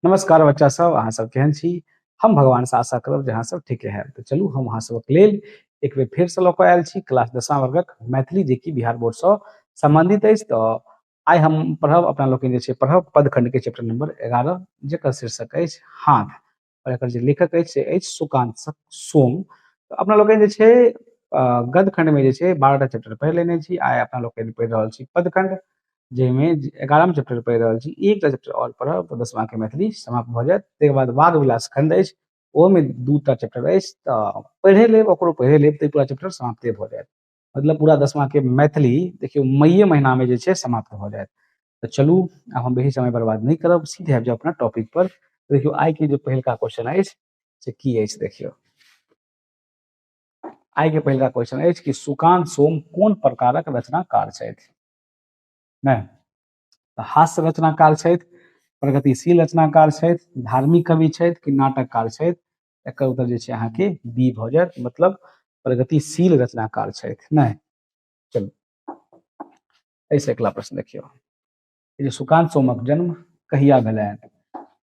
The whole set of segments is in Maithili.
नमस्कार बच्चा सब, अहाँ सब केहन छी? हम भगवान से आशा करब जे अहाँ सब ठीके हैब। तऽ चलू हम अहाँ सबक लेल एक बेर फेर से लऽ कऽ आयल छी क्लास 10वां वर्गक मैथिली, जे कि बिहार बोर्ड सँ संबंधित अछि। तऽ आइ हम पढ़ब अपना लोकनि जे छै पढ़ब पदखंड के चैप्टर नंबर 11, जकर शीर्षक अछि हाथ, और एकर जे लेखक अछि से अछि सुकांत सोम। तऽ अपना लोकनि जे छै गद्य खंड में जे छै 12टा चैप्टर पढ़ि लेने छी। आइ अपना लोकनि पढ़ि रहल छी पदखंड, जाहिमे 11 चैप्टर पढ़ि रहल छी। एकटा चैप्टर आओर पढ़ब तऽ 10वां के मैथिली समाप्त भऽ जायत। ताहिके बाद वाग विलास खंड अछि, ओहोमे 2टा चैप्टर अछि, तऽ पढ़ि लेब, ओकरो पढ़ि लेब तऽ पूरा चैप्टर समाप्ते भऽ जायत। मतलब पूरा 10वां के मैथिली देखियौ मईए महीना में जे छै समाप्त भऽ जायत। तऽ चलू आब हम बेसी समय बर्बाद नहि करब, सीधे आबि जाउ अपना टॉपिक पर। देखियौ आइ के जे पहिलका क्वेश्चन अछि से की अछि। देखियौ आइ के पहिलका क्वेश्चन अछि कि सुकांत सोम कोन प्रकारक रचनाकार छथि? नहि तऽ हास्य रचनाकार छथि, प्रगतिशील रचनाकार छथि, धार्मिक कवि छथि कि नाटककार छथि? एकर उत्तर जे छै अहाँके बी भऽ जायत, मतलब प्रगतिशील रचनाकार छथि। नहि चलू एहिसँ अगिला प्रश्न देखियौ। जे सुकांत सोमक जन्म कहिया भेलनि?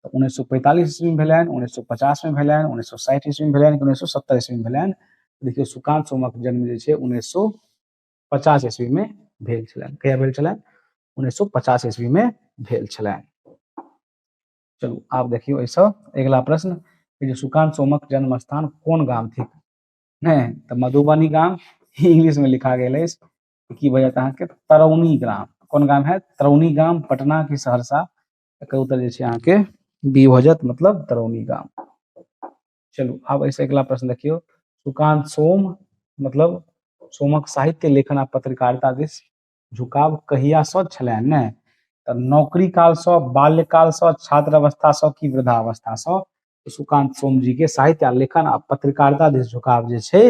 तऽ 1945 ईस्वी में भेलनि, 1950 में भेलनि, 1960 ईस्वी में भेलनि कि 1970 ईस्वी में भेलनि? देखियौ सुकांत सोमक जन्म जे छै 1950 ईस्वी में भेल छलनि। कहिया भेल छलनि? 1950 ईस्वी में भेल छलनि। चलू आब देखियौ एहिसँ अगिला प्रश्न, जे सुकांत सोमक जन्म स्थान कोन गाम थिक? नहि तऽ मधुबनी गाम, इंग्लिश में लिखा गेल अछि की भऽ जायत अहाँके तरौनी ग्राम। कोन गाम है? तरौनी गाम, पटना की सहरसा? एकर उत्तर जे छै अहाँके बी भऽ जायत, मतलब तरौनी गाम। चलू आब एहिसँ अगिला प्रश्न देखियौ। सुकांत सोम मतलब सोमक साहित्य लेखन आ पत्रकारिता दिस झुकाव कहिया सँ छलनि? नहि तऽ नौकरी काल सँ, बाल्यकाल सँ, छात्र अवस्था सँ कि वृद्धावस्था सँ? सुकांत सोम जी के साहित्य आ लेखन आ पत्रकारिता दिस झुकाव जे छै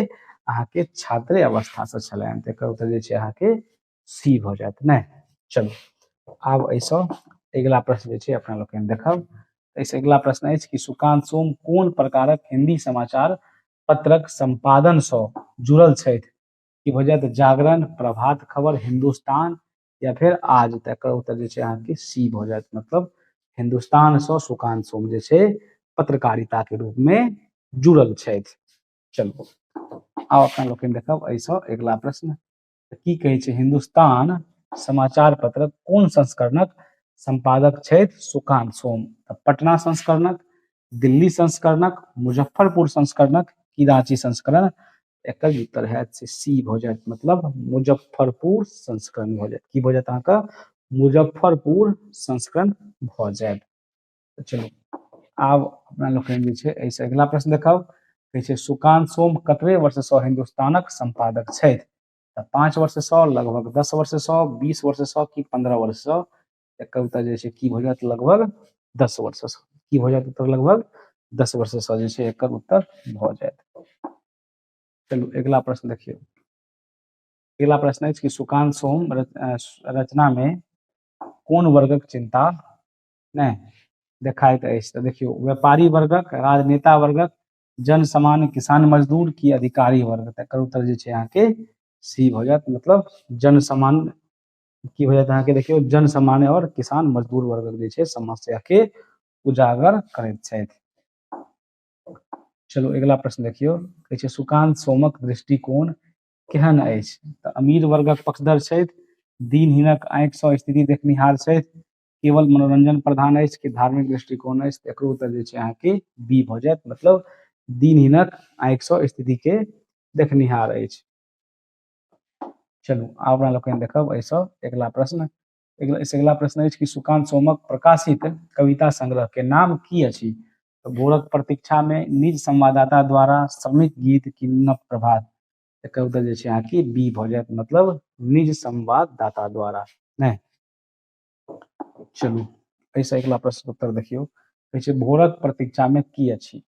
अहाँके छात्रे अवस्था सँ छलनि। तऽ एकर उत्तर जे छै अहाँके सी भऽ जायत। नहि चलू आब एहिसँ अगिला प्रश्न जे छै अपना लोकनि देखब। एहिसँ अगिला प्रश्न अछि कि सुकांत सोम कोन प्रकारक हिंदी समाचार पत्रक संपादन सँ जुड़ल छथि? की भऽ जायत? जागरण, प्रभात खबर, हिंदुस्तान या फिर आज? तऽ एकर उत्तर जे छै अहाँके सी भऽ जायत, मतलब हिंदुस्तान सँ सुकांत सोम जे छै पत्रकारिता के रूप में जुड़ल छथि। चलू आब अपना लोकनि देखब एहिसँ अगिला प्रश्न की कहै छै। हिंदुस्तान समाचार पत्रक कोन संस्करणक संपादक छथि सुकांत सोम? तऽ पटना संस्करणक, दिल्ली संस्करणक, मुजफ्फरपुर संस्करणक कि रांची संस्करण? एकर जे उत्तर हैत से सी भऽ जायत, मतलब मुजफ्फरपुर संस्करण भऽ जायत। की भऽ जायत अहाँके? मुजफ्फरपुर संस्करण भऽ जायत। चलू आब अपना लोकनि जे छै एहिसँ अगिला प्रश्न देखब। कहै छै सुकांत सोम कतबे वर्षसँ हिंदुस्तानक संपादक छथि? तऽ 5 वर्षसँ, लगभग 10 वर्षसँ, 20 वर्षसँ कि 15 वर्षसँ? एकर उत्तर जे छै की भऽ जायत? लगभग 10 वर्षसँ। की भऽ जायत उत्तर? लगभग 10 वर्षसँ जे छै एकर उत्तर भऽ जायत। चलू अगिला प्रश्न देखियौ। अगिला प्रश्न अछि कि सुकांत सोम रचना में कोन वर्गक चिंता नहि देखाइत अछि? तऽ देखियौ व्यापारी वर्गक, राजनेता वर्गक, जन सामान्य किसान मजदूर की अधिकारी वर्ग? तऽ एकर उत्तर जे छै अहाँके सी भऽ जायत, मतलब जन सामान्य की भऽ जायत अहाँके? देखियौ जन सामान्य और किसान मजदूर वर्गक जे छै समस्या के उजागर करैत छथि। चलू अगिला प्रश्न देखियौ। कहै छै सुकांत सोमक दृष्टिकोण केहन अछि? तऽ अमीर वर्गक पक्षधर छथि, दीनहीनक आँखिसँ स्थिति देखनिहार छथि, केवल मनोरंजन प्रधान अछि कि धार्मिक दृष्टिकोण अछि? तऽ एकरो उत्तर जे छै अहाँके बी भऽ जायत, मतलब दीनहीनक आँखिसँ स्थिति के देखनिहार अछि। चलू आब अपना लोकनि देखब एहिसँ अगिला प्रश्न। अगिला प्रश्न अछि कि सुकांत सोमक प्रकाशित कविता संग्रह के नाम की अछि? तऽ भोरक प्रतीक्षा में, निज संवाददाता द्वारा, श्रमिक गीत कि नव प्रभात? एकर उत्तर जे छै अहाँके बी भऽ जायत, मतलब निज संवाददाता द्वारा। नहि चलू एहिसँ अगिला प्रश्न उत्तर देखियौ। कहै छै भोरक प्रतीक्षा में की अछि?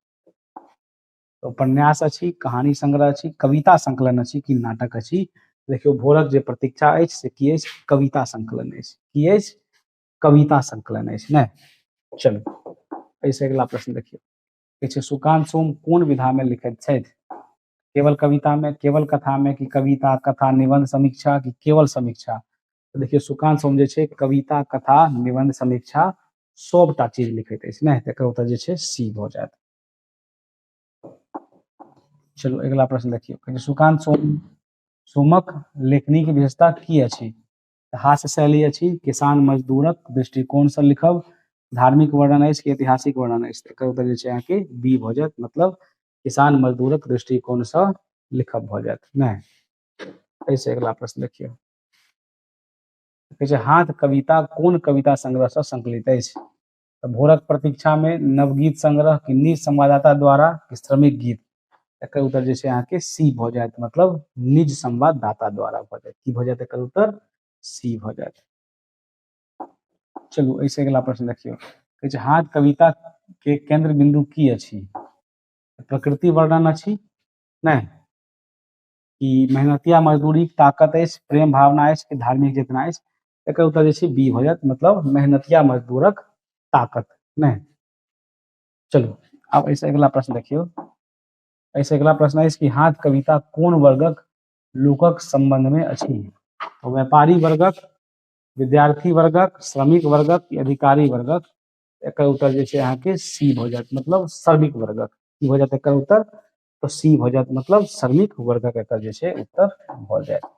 उपन्यास अछि, कहानी संग्रह अछि, कविता संकलन अछि कि नाटक अछि? देखियौ भोरक जे प्रतीक्षा अछि से की अछि? कविता संकलन अछि। की अछि? कविता संकलन अछि। नहि चलू एहिसँ अगिला प्रश्न देखियौ। कहै छै सुकांत सोम कोन विधा में लिखैत छथि? केवल कविता में, केवल कथा में कि कविता, कथा, निबंध, समीक्षा कि केवल समीक्षा? तऽ देखियौ सुकांत सोम जे छै कविता, कथा, निबंध, समीक्षा सबटा चीज लिखैत अछि नहि। एकर उत्तर जे छै सी भऽ जायत। चलू अगिला प्रश्न देखियौ। सुकांत सोमक लेखनी के विशेषता की अछि? हास्य शैली अछि, किसान मजदूरक दृष्टिकोण से लिखब, धार्मिक वर्णन अछि कि ऐतिहासिक वर्णन अछि? एकर उत्तर जे छै अहाँके बी भऽ जायत, मतलब किसान मजदूरक दृष्टिकोण से लिखब भऽ जायत नहि। एहिसँ अगिला प्रश्न देखियौ। कहै छै हाथ कविता कोन कविता संग्रह से संकलित अछि? तऽ भोरक प्रतीक्षा में, नवगीत संग्रह कि निज संवाददाता द्वारा कि श्रमिक गीत? एकर उत्तर जे छै अहाँके सी भऽ जायत, मतलब निज संवाददाता द्वारा भऽ जायत। की भऽ जायत एकर उत्तर? सी भऽ जायत। चलू एहिसँ अगिला प्रश्न देखियौ। कहै छै हाथ कविता के केंद्र बिंदु की अछि? प्रकृति वर्णन अछि नहि, कि मेहनतिया मजदूरी ताकत अछि, प्रेम भावना अछि कि धार्मिक चेतना अछि? एकर उत्तर जे छै बी भऽ जायत, मतलब मेहनतिया मजदूरक ताकत नहि। चलू आब एहिसँ अगिला प्रश्न देखियौ। एहिसँ अगिला प्रश्न अछि कि हाथ कविता कोन वर्गक लोकक संबंध में अछि? व्यापारी वर्गक, विद्यार्थी वर्गक, श्रमिक वर्गक, अधिकारी वर्गक? एकर उत्तर जे छै अहाँके सी भऽ जायत, मतलब श्रमिक वर्गक। की भऽ जायत एकर उत्तर? तऽ सी भऽ जायत, मतलब श्रमिक वर्गक एकर जे छै उत्तर भऽ जायत।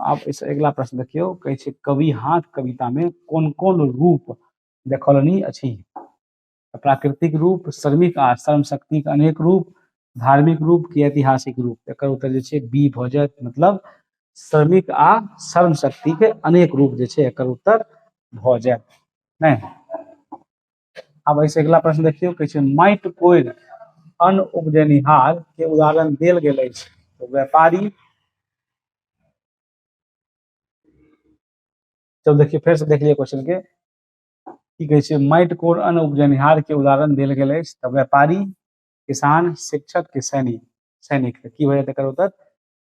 आब एहिसँ अगिला प्रश्न देखियौ। कहै छै कवि हाथ कविता में कोन कोन रूप देखौलनि अछि? प्राकृतिक रूप, श्रमिक आ श्रम शक्ति के अनेक रूप, धार्मिक रूप कि ऐतिहासिक रूप? एकर उत्तर जे छै बी भऽ जायत, मतलब श्रमिक आ श्रम शक्ति के अनेक रूप जे छै एकर उत्तर भऽ जायत नहि। आब एहिसँ अगिला प्रश्न देखियौ। कहै छै माटि कोरि अन्न उपजेनिहार के उदाहरण देल गेल अछि। तो व्यापारी, चल देखिए फेर से देख लियै क्वेश्चन के। की कहै छै माटि कोर अन्न उपजेनिहार के उदाहरण देल गेल अछि। तऽ व्यापारी, किसान, शिक्षक कि सैनिक? सैनिक। तऽ की भऽ जायत एकर उत्तर?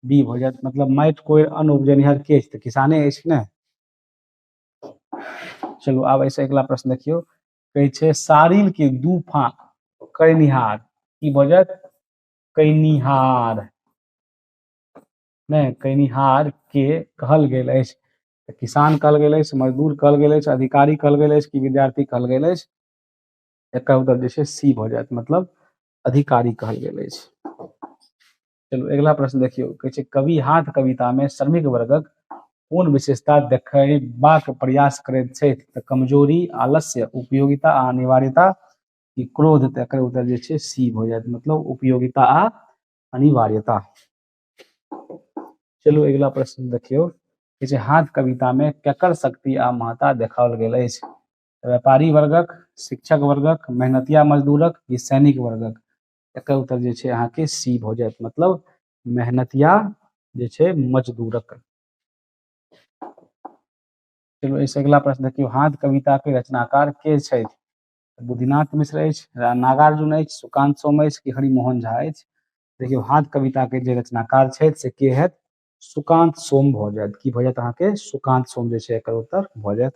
बी भऽ जायत, मतलब माटि कोरि अन्न उपजेनिहार के अछि? तऽ किसाने अछि ने। चलू आब एहिसँ अगिला प्रश्न देखियौ। कहै छै सारिल के दू फाँक कयनिहार की भऽ जायत? कयनिहार नहि, कयनिहार के कहल गेल अछि। तऽ किसान कहल गेल अछि, मजदूर कहल गेल अछि, अधिकारी कहल गेल अछि कि विद्यार्थी कहल गेल अछि? एकर उत्तर जे छै सी भऽ जायत, मतलब अधिकारी कहल गेल अछि। चलू अगिला प्रश्न देखियौ। कहै छै कवि हाथ कविता में श्रमिक वर्गक कोन विशेषता देखेबाक प्रयास करैत छथि? तऽ कमजोरी, आलस्य, उपयोगिता आ अनिवार्यता कि क्रोध? तऽ एकर उत्तर जे छै सी भऽ जायत, मतलब उपयोगिता आ अनिवार्यता। चलू अगिला प्रश्न देखियौ। कहै छै हाथ कविता में केकर शक्ति आ महत्ता देखाओल गेल अछि? व्यापारी वर्गक, शिक्षक वर्गक, मेहनतिया मजदूरक कि सैनिक वर्गक? एकर उत्तर जे छै अहाँके सी भऽ जायत, मतलब मेहनतिया जे छै मजदूरक। चलू एहिसँ अगिला प्रश्न देखियौ। हाथ कविता के रचनाकार के छथि? बुद्धिनाथ मिश्र अछि, नागार्जुन अछि, सुकांत सोम अछि कि हरिमोहन झा अछि? देखियौ हाथ कविता के जे रचनाकार छथि से के हैत? सुकांत सोम भऽ जायत। की भऽ जायत अहाँके? सुकांत सोम जे छै एकर उत्तर भऽ जायत।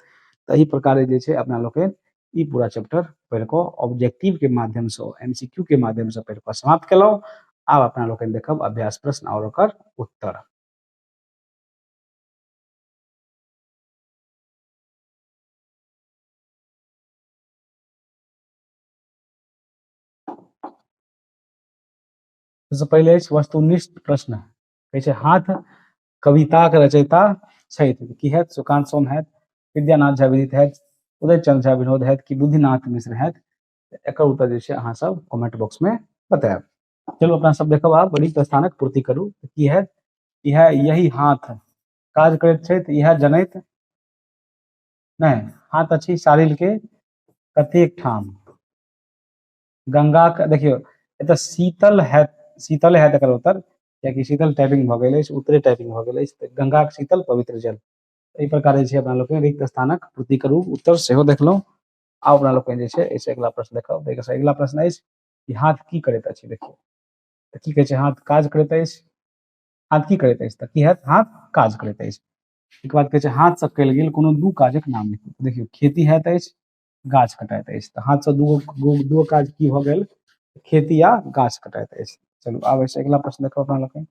तऽ एहि प्रकारे जे छै अपना लोकनि ई पूरा चैप्टर पढ़ि कऽ ऑब्जेक्टिव के माध्यम से एमसीक्यू के माध्यम से पढ़ि कऽ समाप्त केलहुँ। आब अपना लोकनि देखब अभ्यास प्रश्न और ओकर उत्तर। सबसँ पहिले अछि वस्तुनिष्ठ प्रश्न। कहै छै हाथ कविताक रचयिता छथि। की हैत? सुकांत सोम हैत, विद्यानाथ झा विदित हैत, उदय चंद्र झा विनोद हैत कि बुद्धिनाथ मिश्र हैत? एकर उत्तर जे छै अहाँ सब कमेंट बॉक्स में बतायब। चलू अपना सब देखब आब रिक्त स्थानक पूर्ति करू। की हैत? इएह यही हाथ काज करैत छथि, इएह जनैत नहि हाथ अछि सारिल के कतेक ठाम गंगा के। देखियौ एतऽ शीतल हैत, शीतल हैत एकर उत्तर, कियाकि शीतल टाइपिंग भऽ गेल अछि, उत्तरे टाइपिंग भऽ गेल अछि। तऽ गंगाक शीतल पवित्र जल। एहि प्रकारे जे छै अपना लोकनि रिक्त स्थानक पूर्ति करू, उत्तर सेहो देखलहुँ। आब अपना लोकनि जे छै एहिसँ अगिला प्रश्न देखब। एहिसँ अगिला प्रश्न अछि कि हाथ की करैत अछि। देखियौ तऽ की कहै छै? हाथ काज करैत अछि। हाथ की करैत अछि? तऽ की हैत? हाथ काज करैत अछि। एक बात कहै छै हाथसँ कयल गेल कोनो दू काजक नाम लिखू। देखियौ खेती हैत अछि, गाछ कटाइत अछि। तऽ हाथसँ दूगो दूगो काज की भऽ गेल? खेती आ गाछ कटाइत अछि। चलू आब एहिसँ अगिला प्रश्न देखब अपना लोकनि।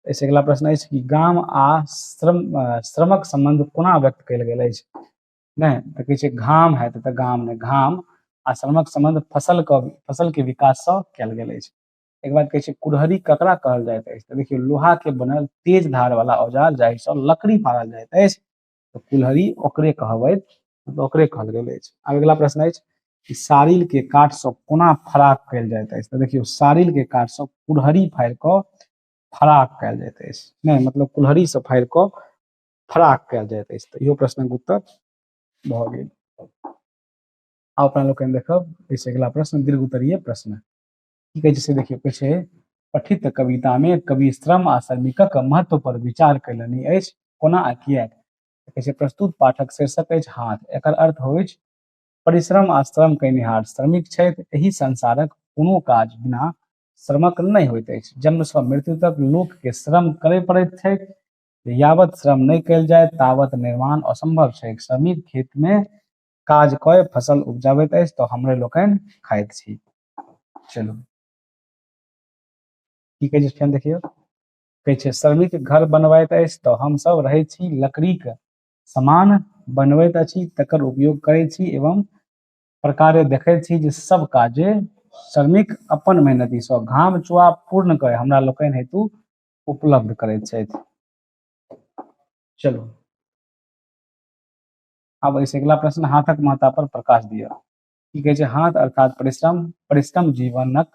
एहिसँ अगिला प्रश्न अछि कि गाम आ श्रम श्रमक संबंध कोना व्यक्त कयल गेल अछि? नहि तऽ कहै छै घाम हैत तऽ गाम नहि, घाम आ श्रमक संबंध फसल के विकास सँ कयल गेल अछि। एक बात कहै छै कुरहरी ककरा कहल जाइत अछि? तऽ देखियौ लोहा के बनल तेज धार वाला औजार जाहि सँ लकड़ी फाड़ल जाइत अछि, तऽ कुल्हरी ओकरे कहबैत, मतलब ओकरे कहल गेल अछि। आब अगिला प्रश्न अछि कि सारिल के काठ सँ कोना फराक कयल जाइत अछि? तऽ देखियौ सारिल के काठ सँ कुल्हरी फाड़ि कऽ फराक कयल जाइत अछि, नहि मतलब कुल्हरी सँ फाड़ि कऽ फराक कयल जाइत अछि। तऽ इहो प्रश्नक उत्तर भऽ गेल। आब अपना लोकनि देखब एहिसँ अगिला प्रश्न, दीर्घ उत्तरीय प्रश्न की कहै छै से देखियौ। कहै छै पठित कविता मे कवि श्रम आ श्रमिकक महत्व पर विचार कयलनि अछि, कोना आ किएक? कहै छै प्रस्तुत पाठक शीर्षक अछि हाथ, एकर अर्थ होइछ परिश्रम आ श्रम कयनिहार श्रमिक छथि। एहि संसारक कोनो काज बिना श्रमक नहि होइत अछि। जन्म सँ मृत्यु तक लोक के श्रम करय पड़ैत छैक। यावत श्रम नहि कयल जाय तावत निर्माण असंभव छैक। श्रमिक खेत मे काज कय फसल उपजाबैत अछि तऽ हमरे लोकनि खाइत छी। चलू की कहै छै फेर देखियौ। कहै छै श्रमिक घर बनबैत अछि तऽ हमसभ रहै छी, लकड़ीक सामान बनबैत अछि तकर उपयोग करै छी, एवं प्रकारे देखैत छी जे सब काजे श्रमिक अपन मेहनति सँ घाम चुआ पूर्ण कय हमरा लोकनि हेतु उपलब्ध करैत छथि। चलू आब एहिसँ अगिला प्रश्न, हाथक महत्ता पर प्रकाश दिअ। की कहै छै हाथ अर्थात परिश्रम, परिश्रम जीवनक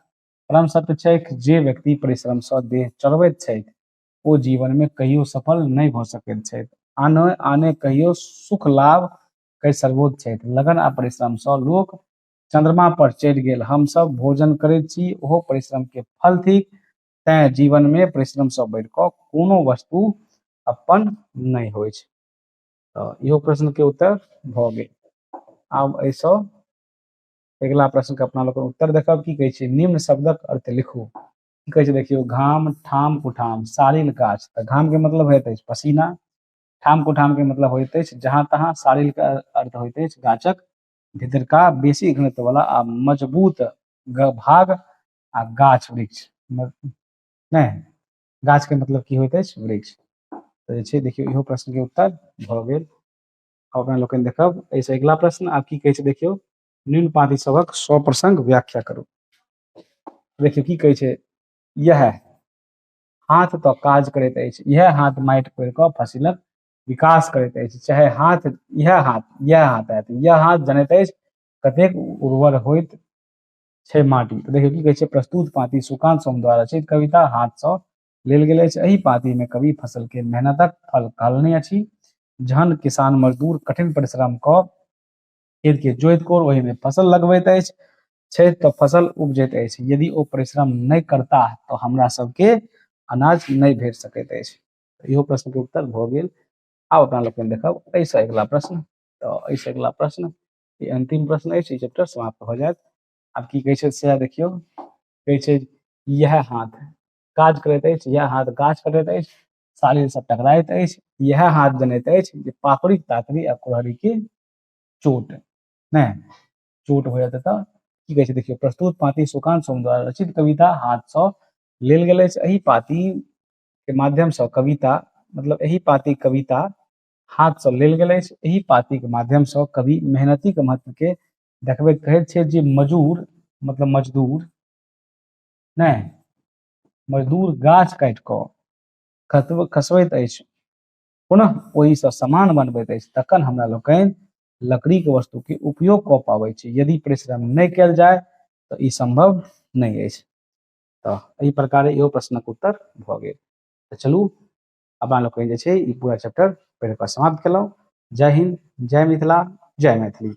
परम सत्य छैक। जे व्यक्ति परिश्रम सँ देह चढ़बैत छैक ओ जीवन मे कहियो सफल नहि भऽ सकैत छथि, आने आने कहियो सुख लाभ कहि सर्वोच्च छथि। लगन आ परिश्रम सँ लोक चंद्रमा पर चढ़ि गेल। हमसभ भोजन करैत छी, ओहो परिश्रम के फल थिक। तैं जीवन मे परिश्रम सँ बढ़ि कऽ कोनो वस्तु अपन नहि होइछ। तऽ इहो प्रश्न के उत्तर भऽ गेल। आब एहिसँ अगिला प्रश्न के अपना लोकनि उत्तर देखब। की कहै छै निम्न शब्दक अर्थ लिखू। की कहै छै देखियौ, घाम, ठाम, कुठाम, सारिल गाछ। तऽ घाम के मतलब होइत अछि पसीना, ठाम कुठाम के मतलब होइत अछि जहाँ तहाँ, सारिल के अर्थ होइत अछि गाछक भीतरका बेसी घनत्व वाला आ मजबूत भाग, आ गाछ वृक्ष नहि, गाछ के मतलब की होइत अछि वृक्ष। तऽ जे छै देखियौ इहो प्रश्न के उत्तर भऽ गेल। आब अपना लोकनि देखब एहिसँ अगिला प्रश्न। आब की कहै छै देखियौ, निम्न पाँति सभक सप्रसंग व्याख्या करू। देखियौ की कहै छै, इएह हाथ तऽ काज करैत अछि, इएह हाथ माटि कोरि कऽ फसिलक विकास करैत अछि, चाहे हाथ इएह हाथ, इएह हाथ आयत, इएह हाथ जनैत अछि कतेक उर्वर होइत छै माटि। तऽ देखियौ की कहै छै, प्रस्तुत पाँति सुकांत सोम द्वारा रचित कविता हाथ सँ लेल गेल अछि। एहि पाँति मे कवि फसल के मेहनतक फल कहलनि अछि। जहन किसान मजदूर कठिन परिश्रम कऽ खेत के जोति कोर ओहि मे फसल लगबैत अछि छै तऽ फसल उपजैत अछि। यदि ओ परिश्रम नहि करताह तऽ हमरा सबके अनाज नहि भेट सकैत अछि। इहो प्रश्न के उत्तर भऽ गेल। आब अपना लोकनि देखब एहिसँ अगिला प्रश्न। तऽ एहिसँ अगिला प्रश्न ई अंतिम प्रश्न अछि, ई चैप्टर समाप्त भऽ जायत। आब की कहै छै से देखियौ। कहै छै इएह हाथ काज करैत अछि, इएह हाथ गाछ कटैत अछि, सालिल सँ टकराइत अछि, इएह हाथ जनैत अछि जे पाकड़िक ताकड़ी आ कुरहड़ि के चोट नहि चोट हो जायत। तऽ की कहै छै देखियौ, प्रस्तुत पाँति सुकांत सोम द्वारा रचित कविता हाथ सँ लेल गेल अछि। एहि पाँति के माध्यम सँ कविता, मतलब एहि पाँति कविता हाथ सँ लेल गेल अछि। एहि पाँति के माध्यम सँ कवि मेहनती के महत्व के देखबैत कहैत छै जे मजूर मतलब मजदूर नहि, मजदूर गाछ काटि कऽ खसबैत अछि, पुनः ओहिसँ सामान बनबैत अछि, तखन हमरा लोकनि लकड़ीके वस्तुके उपयोग कऽ पाबै छी। यदि परिश्रम नहि कयल जाय तऽ ई सम्भव नहि अछि। तऽ एहि प्रकारे इहो प्रश्नक उत्तर भऽ गेल। तऽ चलू अपना लोकनि जे छै ई पूरा चैप्टर पढ़ि कऽ समाप्त केलहुँ। जय हिंद, जय मिथिला, जय मैथिली।